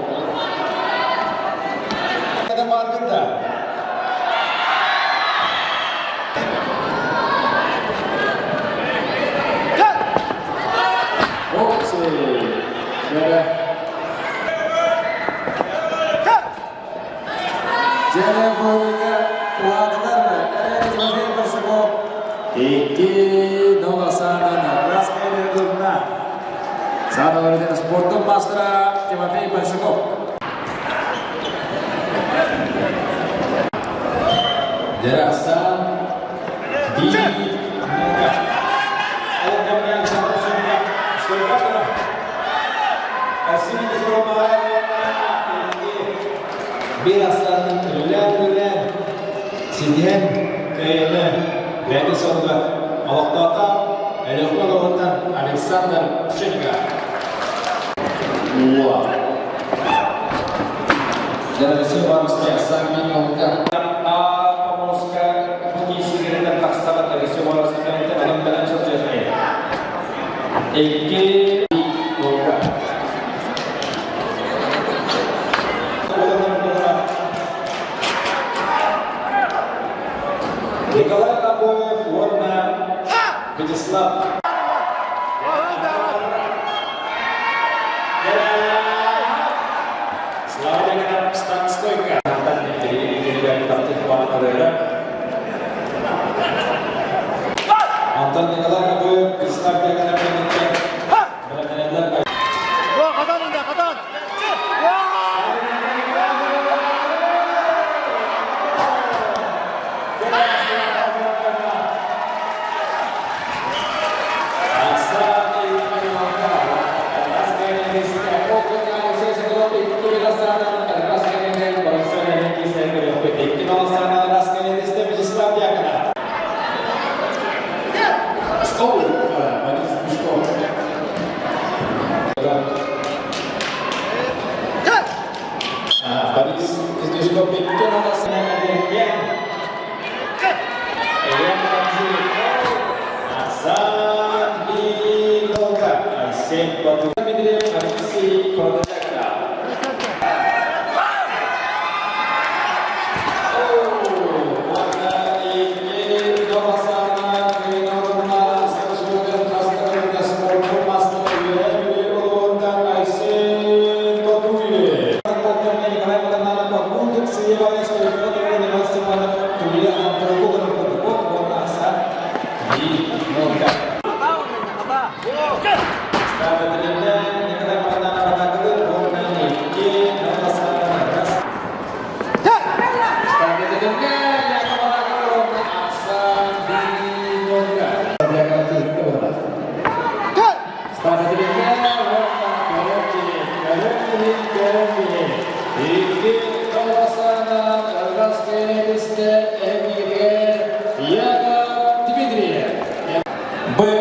Дьэ, буолууга уһаатылар эрээри Тимофей Большаков икки нол саанан Раскайда турна. Саана спорттун мастера Тимофей Большаков. Дерасан Ди Биир астан үлэлээн-үлэлээн ситиһэн кыайыыны бэйэтин суолугар олохтоото Өлүөхүмэ улууһуттан Александр Пшенников. Уо. Дьарыгы Ивановская Саамин Поморская бу киисигэринэн тахсабат Алексей Ивановскай онон бэлэм сылдьыаххайын. Икки Волга. Николай Набоев уонна Вячеслав Слава стойка. Антон Николай Набоев, Вячеслав Дьяконов Борис Кузнецов Алексей Б.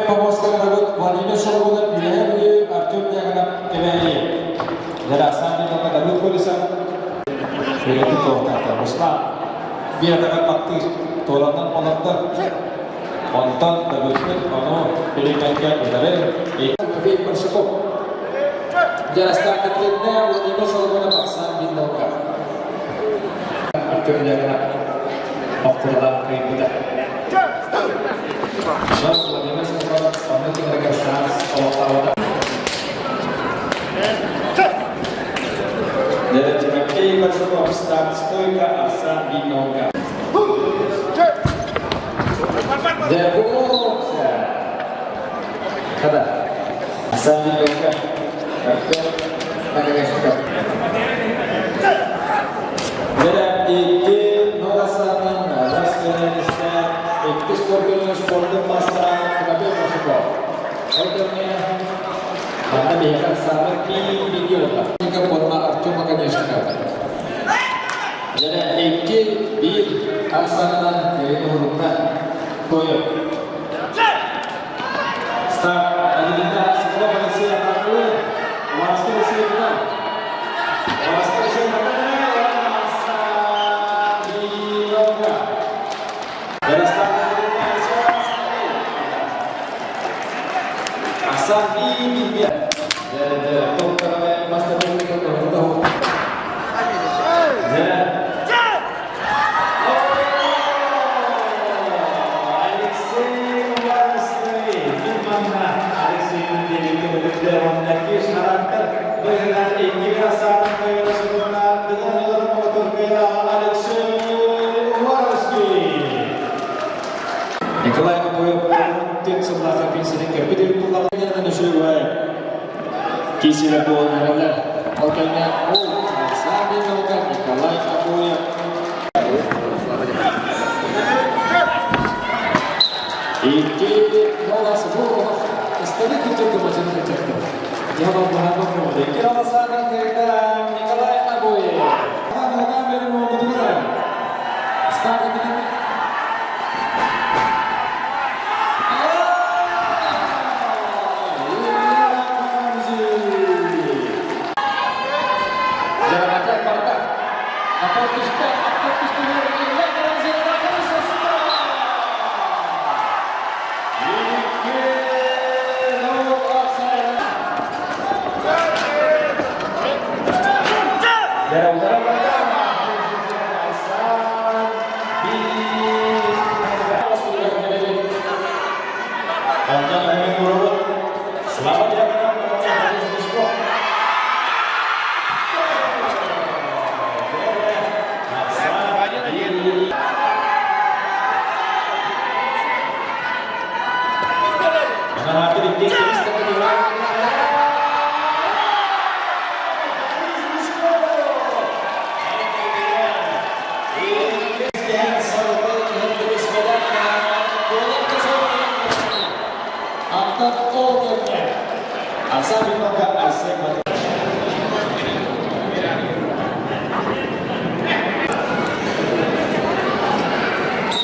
Помосканабыт Владимир Шаргунов, Үөһээ Бүлүү, Артем Дьяконов, Кэбээйи. Дьарахсан Михайловна Давыд Колесов, Үлэтин туохтаахтар. Руслан биир атаҕар баттыыр, туоранан олордор. Онтон Давыдпыт ону билиммэккэ утары. Тимофей Паршаков. Дьарастаан кэттиннэ Владимир Шаргунов Оксан Биннолга. Артем Дьяконов охтурдаан кыайбыта. Владимир Шаргунов онно кинилэргэ шанс олохтообута. Тимофей Большаков, старт стойка, Арсан Биннолга. Kada. Арсан Биннолга. Артем Наконечников. Икки Норасанан Раскенелисте икки спортун спортун мастера Тимофей Большаков. Ол кэмҥэ манна биһиэхэ самый видео Уонна Артем Оконешников. 2-1 ахсаанынан кыайыы уһулунна. Тойон. Старт Адилина Соколов Алексей Атакулы, Уваровский Алексей Иван. Уваровский Алексей Иван. Николай Обоев түн сыллаахха күн сирин көрбүт үһү буллаҕына үчүгэй киисилэ буолан эрэллэр. Ол кэннэ ол Александр Николай Обоев Икки голос Буров ыстары күтүргү бачын кычакты. Ява Баханов Икки Александр Николай Обоев.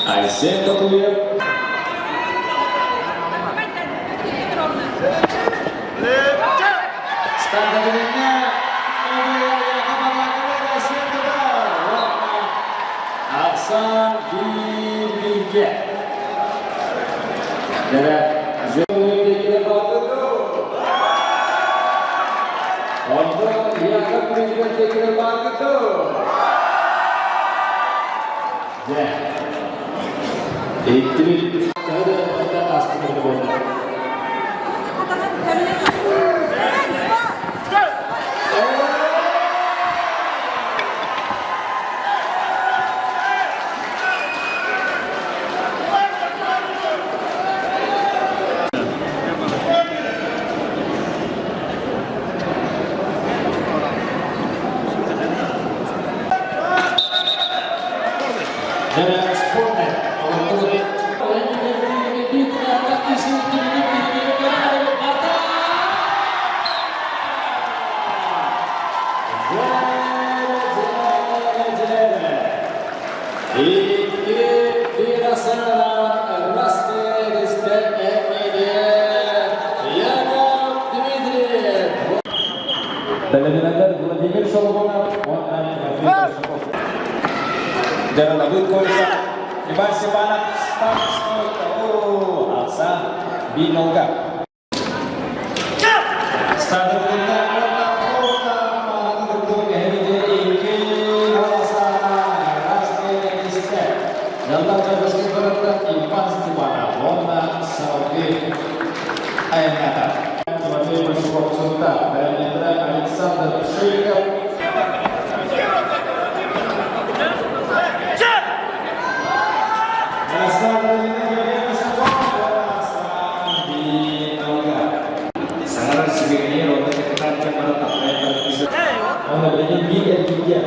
Айсен Батуев. Ахсан биир-бииргэ. Онтон Яков Дмитриев Дьэ. Иттибит. Төһө да элбэхтэ ааспыт буолла. Бэлэмнэнэр Владимир Шолобонов уонна Тимофей Большаков. Дьаралабыт Кольца Иван Степанов старт стойка. О, Ахсан Бинолга. Иван Степанов уонна Салгы Айанната. Тимофей Большаков сунта. Александр Шириков. Саҥарар сибигинэйэр уонна капитан бара тахтайан Онно билигин биир эргииргэ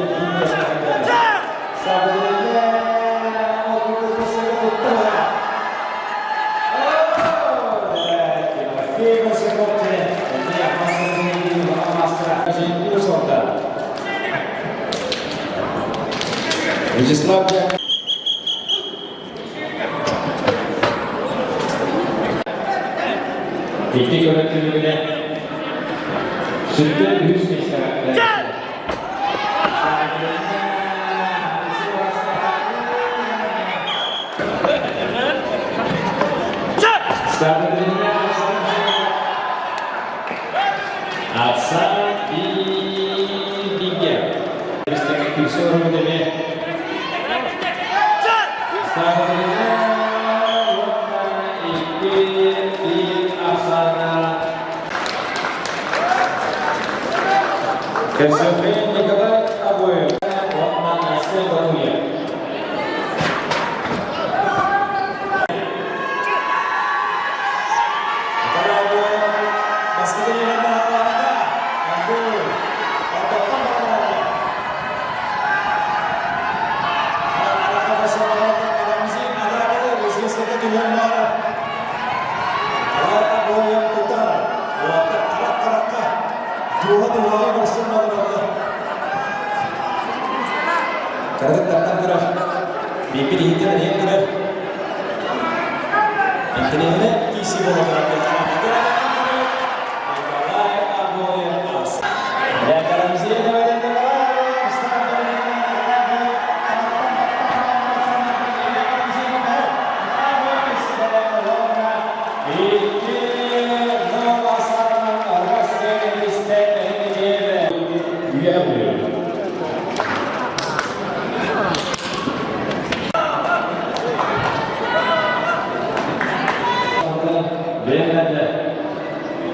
Вячеслав Дьяконов. Икки көрөн түмүгүнэн сүрдэн үһүс миэстэҕэ Асан Биге. Кэпсэтии Николай Абоев уонна Айсен Батуев. Николай Абоев бастакы миэрэни аҕалаата. Андуй, ортоттон бараллар.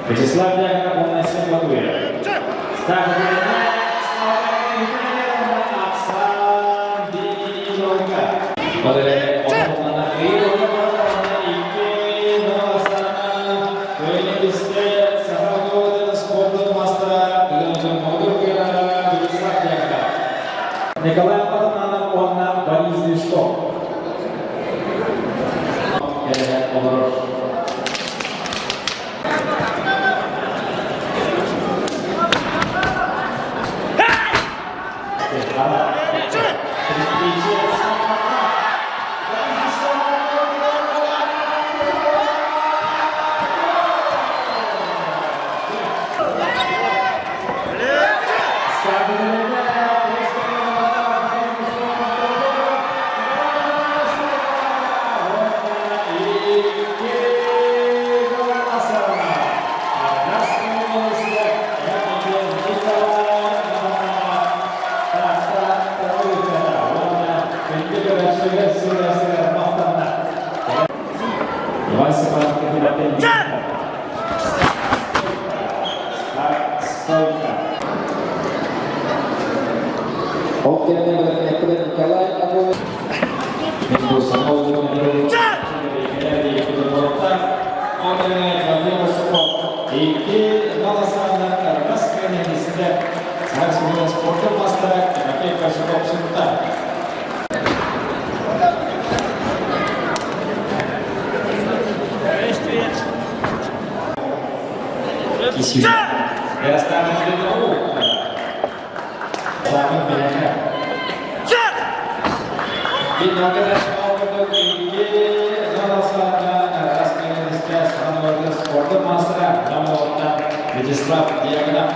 Вячеслав Дьяконов уонна Айсен Батуев. Николай Матананов уонна Борис Лешков. Олорор. Ол кэннэ Николай Абоев Вячеслав Дьяконов.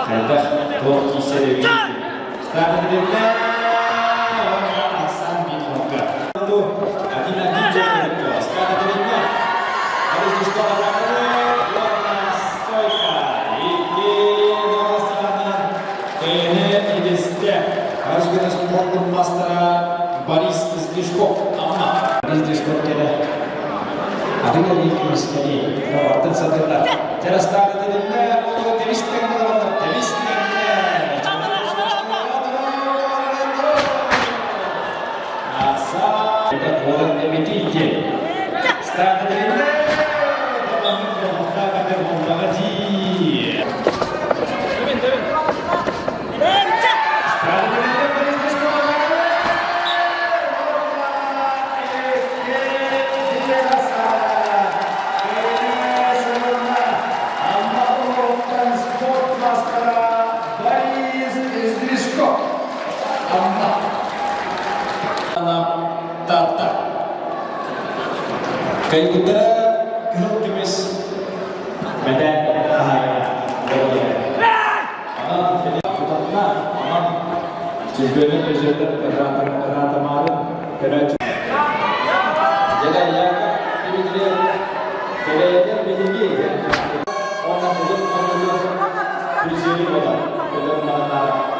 Хайдах туох киирсэр эбит. Борис Стрижков. Борис Стрижков кэлэ. Адыга көмүскэли ортон сатыылар. Терастаары дединне, олору тэбис-тэҥнэ тэбис-тэҥнэ. Спорт мастера Борис Стрижков. Кайбыттара кыһыл көмүс мэтээл хаһаайына буолар. Онон тутатына онон чемпионат призердэр ыраатамаарын көрөөччү Дьэ, Яков Дмитриев кэлэйэтэр биһиги уонна бүгүн оннугар призери буолар. Көтөр маҕаннаах.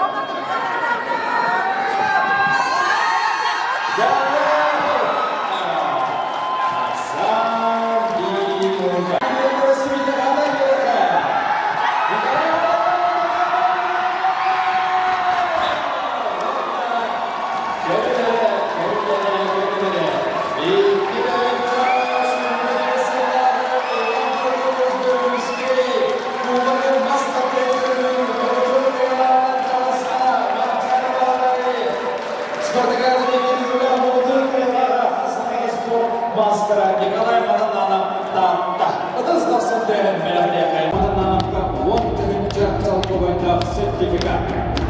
Мастера Николай Марананов Таатта. Ытыс тахсан түһэн бэлэхтиэхэ. Маранановка 10 тыһыынча солкуобайдаах сертификат.